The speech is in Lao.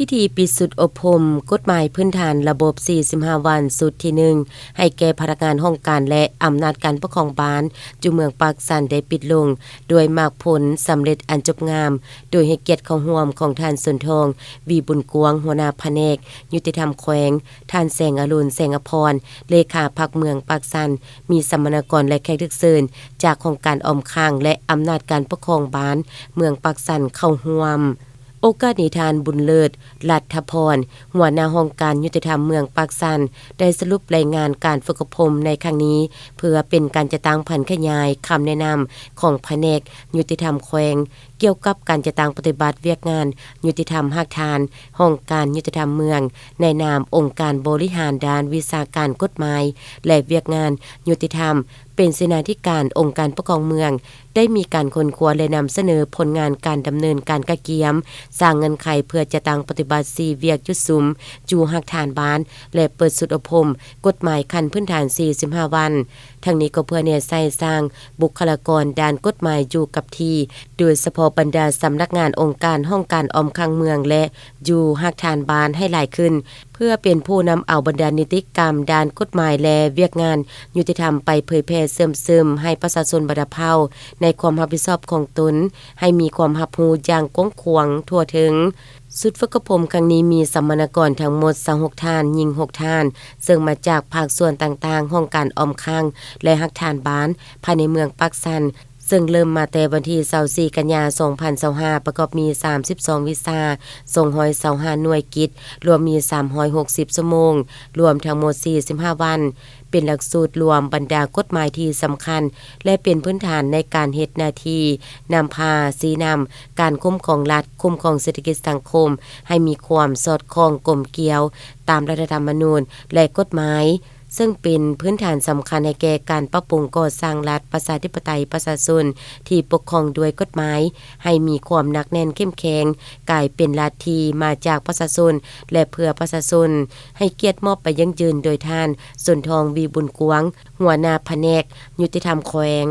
ພິທີປິດຊຸດອົບຮົມກົດໝາຍພື້ນຖານລະບົບສີ່ສິບຫ້າວັນ ຊຸດທີໜຶ່ງ ໃຫ້ແກ່ພະນັກງານຫ້ອງການ ແລະ ອຳນາດການປົກຄອງບ້ານ ຢູ່ເມືອງປາກຊັນ ໄດ້ປິດລົງດ້ວຍໝາກຜົນສຳເລັດອັນຈົບງາມ, ໂດຍໃຫ້ກຽດເຂົ້າຮ່ວມຂອງທ່ານ ສົນທອງ ວີບຸນກວາງ ຫົວໜ້າພະແນກຍຸຕິທຳແຂວງ, ທ່ານ ແສງອະລຸນ ແສງອະພອນ ເລຂາພັກເມືອງປາກຊັນ, ມີສຳມະນາກອນ ແລະ ແຂກຖືກເຊີນຈາກຫ້ອງການອ້ອມຂ້າງ ແລະ ອຳນາດການປົກຄອງບ້ານເມືອງປາກຊັນເຂົ້າຮ່ວມ. ໂອກາດນີ້ ທ່ານ ບຸນເລີດ ລັດຖະພອນ ຫົວໜ້າຫ້ອງການຍຸຕິທຳເມືອງປາກຊັນ ໄດ້ສະຫຼຸບລາຍງານການຝຶກອົບຮົມໃນຄັ້ງນີ້ ເພື່ອເປັນການຈັດຕັ້ງຜັນຂະຫຍາຍຄຳແນະນຳຂອງພະແນກຍຸຕິທຳແຂວງ ກ່ຽວກັບການຈັດຕັ້ງປະຕິບັດວຽກງານຍຸຕິທຳຮາກຖານຫ້ອງການຍຸຕິທຳເມືອງ ໃນນາມອົງການບໍລິຫານດ້ານວິຊາການກົດໝາຍ ແລະ ວຽກງານຍຸຕິທຳ ເປັນເສນາທິການອົງການປົກຄອງເມືອງ ໄດ້ມີການຄົ້ນຄວ້າ ແລະ ນຳສະເໜີຜົນງານການດຳເນີນການກະກຽມ ສ້າງເງື່ອນໄຂເພື່ອຈັດຕັ້ງປະຕິບັດສີ່ວຽກຈຸດສຸມ ຢູ່ຮາກຖານບ້ານ ແລະ ເປີດຊຸດອົບຮົມກົດໝາຍຂັ້ນພື້ນຖານສີ່ສິບຫ້າວັນ. ທັງນີ້ກໍເພື່ອແນໃສ່ສ້າງບຸກຄະລາກອນດ້ານກົດໝາຍຢູ່ກັບທີ່, ໂດຍສະເພາະບັນດາສຳນັກງານ, ອົງການ, ຫ້ອງການອ້ອມຂ້າງເມືອງ ແລະ ຢູ່ຮາກຖານບ້ານໃຫ້ຫຼາຍຂຶ້ນ, ເພື່ອເປັນຜູ້ນຳເອົາບັນດານິຕິກຳດ້ານກົດໝາຍ ແລະ ວຽກງານຍຸຕິທຳໄປເຜີຍແຜ່ເຊື່ອມຊຶມໃຫ້ປະຊາຊົນບັນດາເຜົ່າ ໃນຄວາມຮັບຜິດຊອບຂອງຕົນ ໃຫ້ມີຄວາມຮັບຮູ້ຢ່າງກວ້າງຂວາງທົ່ວເຖິງ. ຊຸດຝຶກອົບຮົມຄັ້ງນີ້ມີສຳມະນາກອນທັງໝົດຊາວຫົກທ່ານ, ຍິງຫົກທ່ານ, ເຊິ່ງມາຈາກພາກສ່ວນຕ່າງໆ, ຫ້ອງການອ້ອມຂ້າງ ແລະ ຮາກຖານບ້ານ ພາຍໃນເມືອງປາກຊັນ, ເຊິ່ງເລີ່ມມາແຕ່ວັນທີຊາວສີ່ກັນຍາສອງພັນຊາວຫ້າ ປະກອບມີສາມສິບສອງວິຊາ, ສອງຮ້ອຍຊາວຫ້າໜ່ວຍກິດ, ລວມມີສາມຮ້ອຍຫົກສິບຊົ່ວໂມງ, ລວມທັງໝົດສີ່ສິບຫ້າວັນ, ເປັນຫຼັກສູດລວມບັນດາກົດໝາຍທີ່ສຳຄັນ ແລະ ເປັນພື້ນຖານໃນການເຮັດໜ້າທີ່ນຳພາຊີ້ນຳການຄຸ້ມຄອງລັດ, ຄຸ້ມຄອງເສດຖະກິດສັງຄົມ ໃຫ້ມີຄວາມສອດຄ່ອງກົມກຽວຕາມລັດຖະທຳມະນູນ ແລະ ກົດໝາຍ, ເຊິ່ງເປັນພື້ນຖານສຳຄັນໃຫ້ແກ່ການປັບປຸງກໍ່ສ້າງລັດປະຊາທິປະໄຕປະຊາຊົນທີ່ປົກຄອງດ້ວຍກົດໝາຍ ໃຫ້ມີຄວາມໜັກແໜ້ນເຂັ້ມແຂງ, ກາຍເປັນລັດທີ່ມາຈາກປະຊາຊົນ ແລະ ເພື່ອປະຊາຊົນ, ໃຫ້ກຽດມອບໄປຢັ້ງຢືນໂດຍທ່ານ ສົນທອງ ວີບຸນກວາງ ຫົວໜ້າພະແນກຍຸຕິທຳແຂວງ.